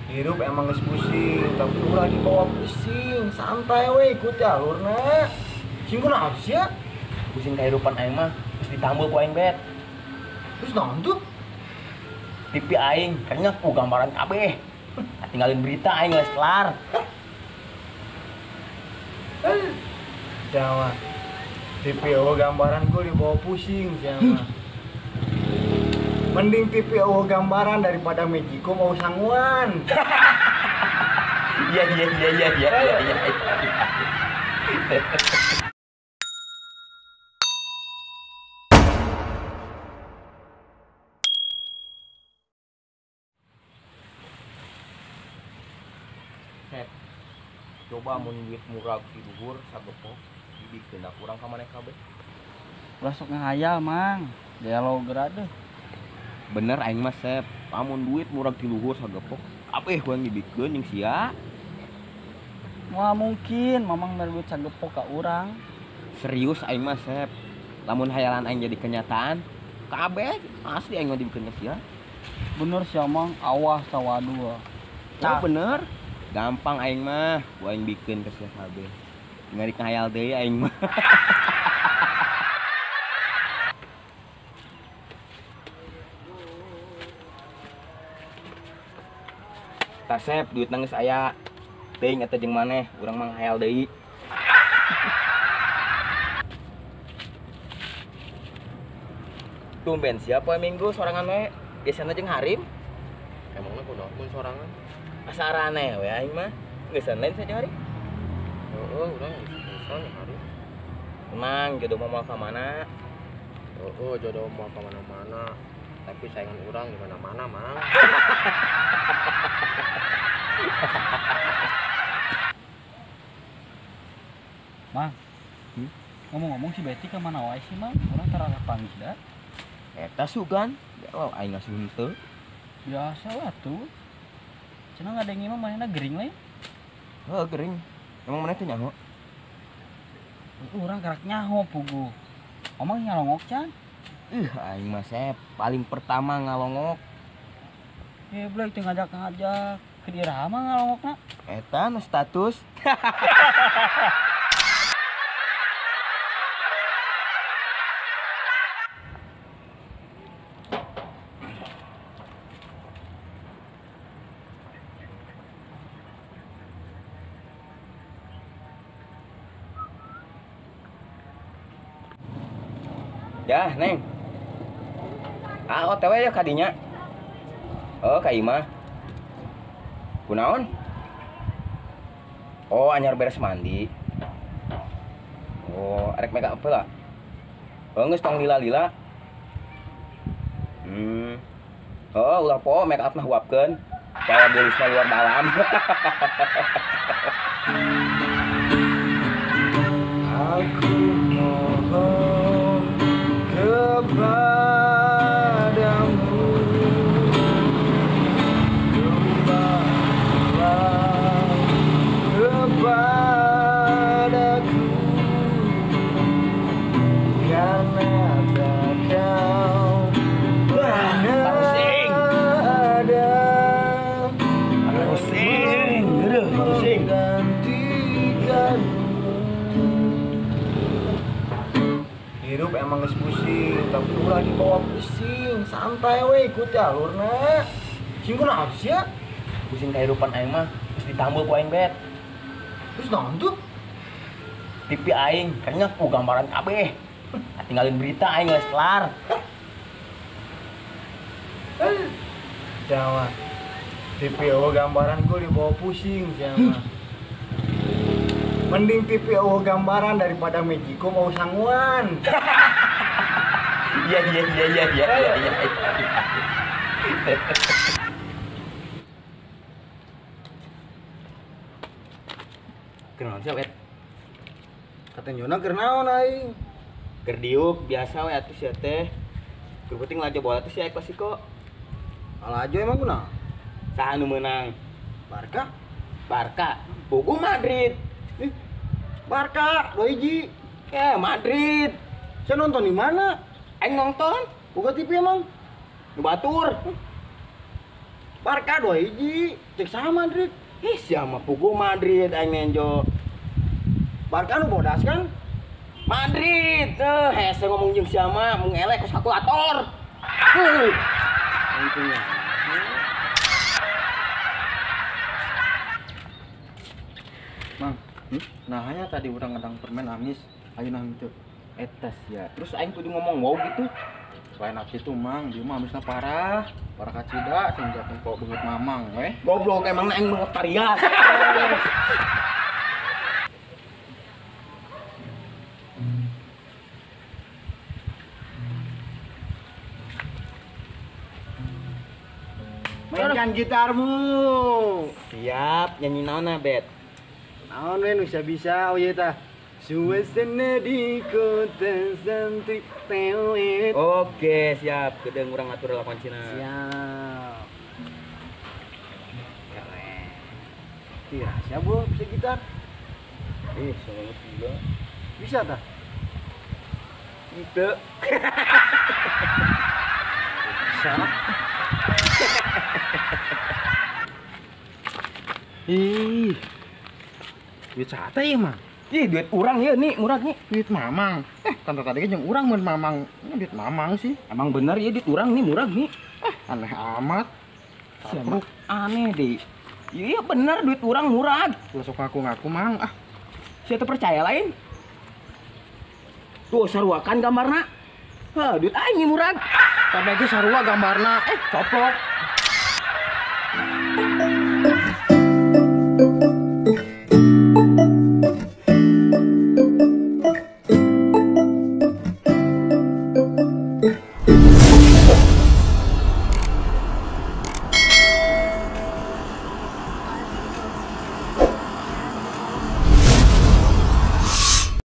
Hidup emang geus pusing, tapi ulah dibawa pusing, santai we ikut jalurna. Sing kunaon sih ya? Pusing kehidupan aing mah geus ditambel ku aing bet. Terus naon tuh? TV aing kayaknya ku gambaran kabeh. Tinggalin berita aing geus kelar. Jawa. TV eueuh gambaran gua dibawa pusing sia mah. Mending TV eueuh gambaran daripada Magicom eueuh sanguan. Iya iya iya iya iya iya. Set. Coba mun duit murah di luhur sagepok dibikeun da kurang ka maneh kabeh. Ulah sok ngahayal, Mang. Dialog geura deh. Bener aing mah Sep, amun duit murah di luhur sagepok kabeh urang dibikeun jeung sia. Moal mungkin mamang mere duit sagepok ka urang. Serius aing mah Sep. Lamun hayalan aing jadi kenyataan, kabeh asli aing mah dibikeun ka sia. Bener sia Mang, awas sawadul. Nah, bener. Gampang aing mah, ku aing bikeun ka sia kabeh. Tinggal dikahayal deui aing mah. Tasep duit nangis aya. Teuing eta jeung maneh, urang mah hayal deui. Tumben siapa minggu sorangan we? Biasana jeung Harim. Emangna kunaon mun sorangan? Asa araneh we aing mah. Geusan lain saja Harim. Heeh, urang geusan Harim. Tenang, jodoh mah moal ka mana? Heeh, jodoh moal ka mana-mana. Tapi saingan urang di mana-mana, Mang. Mang, ngomong-ngomong si Betty ka mana wae sih, Mang? Urang tara panggih da. Eta sugan, jawab aing ngasuh henteu. Biasa lah tuh. Cenah ngadenge mah manehna gering lain. Heuh, gering. Emang maneh teh nyaho? Urang karak nyaho puguh. Omong ngalongok can? Aing mah Sep, paling pertama ngalongok. Geblek teu ngajak-ngajak. Ke diraha mah ngalongokna. Eta nu status. Ya, Neng. Ah, OTW ya kadinya. Oh, ka imah. Kunaon? Oh, anyar beres mandi. Oh, arek make up lah. Oh, geus tong lila-lila. Oh, ulah po make up mah huapkeun. Bawa geulisna luar dalam. Aku mohon kepadamu, kembalilah kepadaku, karena tak kau pernah ada menggantikanmu. Hidup emang geus pusing, tapi ulah dibawa pusing, santai we ikut jalurna. Sing kunaon sih ya? Pusing kehidupan aing mah geus ditambel ku aing bet. Terus naon tuh? TV aing kayaknya ku gambaran kabeh. Tinggalin berita aing geus kelar. Jawa. TV eueuh gambaran gua dibawa pusing sia mah. Mending TV eueuh gambaran daripada Magicom eueuh sanguan. Iya iya iya iya iya iya. Kenaon sia, Wet? Kata Yona keur naon aing? Keur diuk biasa we atuh sia teh. Keur penting laju bola teh sia Klasiko. Lalajo emang kunaon? Saha nu meunang? Barca. Barca. Puguh Madrid. Ih, Barca 2-1. Madrid. Saya nonton di mana? Aing nonton. Buka TV emang. Nu batur. Barca 2-1, cek sama Madrid. Ih, siapa pugu Madrid aing nenjo. Barca nu bodas kan? Madrid. Hese ngomong jeung siapa, mung elek kos kalkulator. Intinya. Mang, nah hanya tadi urang ngedang permen amis, ayeuna henteu. Etas ya. Terus aing kudu ngomong wow gitu. Selain itu Mang, dia mah amisna parah. Parah kacida sing jatuh kok beungeut mamang weh. Goblok emang aing beungeut parias. Mainkan gitarmu. Siap, nyanyi naon Bet? Naon we nu bisa-bisa oh ieu tah. Suasana di kota santri telet. Oke, siap. Gedeung urang ngatur lakon Cina. Siap. Keren. Iya, siap Bu, bisa gitar. Ih, soalnya gila. Bisa tah? Gitu. Bisa. Ih. Duit sate ya, Mang? Ih, duit urang ya nih, murah nih. Duit mamang. Kan tadi jeung urang mun mamang. Ini duit mamang sih. Emang bener ya duit urang nih, murah nih. Aneh amat. Siapa? Aneh deh. Iya bener duit urang murah. Ulah sok ngaku-ngaku, Mang. Ah, siapa percaya lain? Tuh saruakan gambarna. Hah, duit aing murah. Tapi ge sarua gambarna. Coplok.